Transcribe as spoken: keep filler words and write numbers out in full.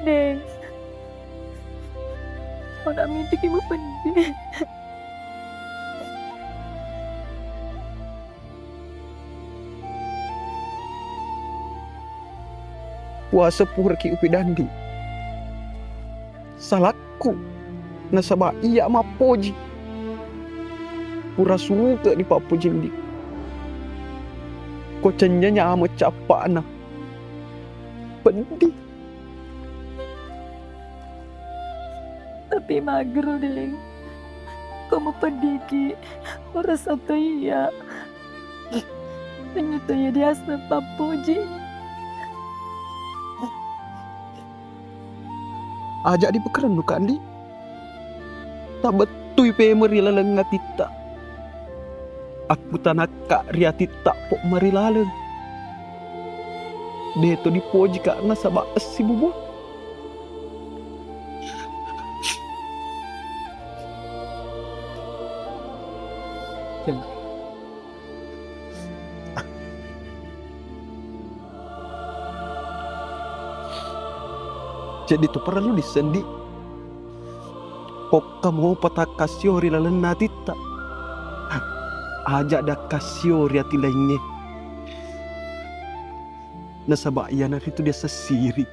Deng. Ona mitiki mupeddi. Puasa puraki upidandi. Salakku, nasaba iya mappoji. Pura suke dipappojindi. Ko cennya nyameng cappa'na. Peddi. Tapi maggero, Deng. Ko mupeddiki, urasa to iya. Hanya to iya diaseng pappoji. Aja dipekerennu, Kandi. Tabettui pemeng ri laleng atitta. Akkutanakka ri atitta po marilaleng. Deto dipojika nasaba essi bubu. Jadi tu parellu disendi. Okka mopa takkassio ri lalenna atitta. Aja dakkassio ri ati laingnge. Nasaba iyanaritu diaseng sirik.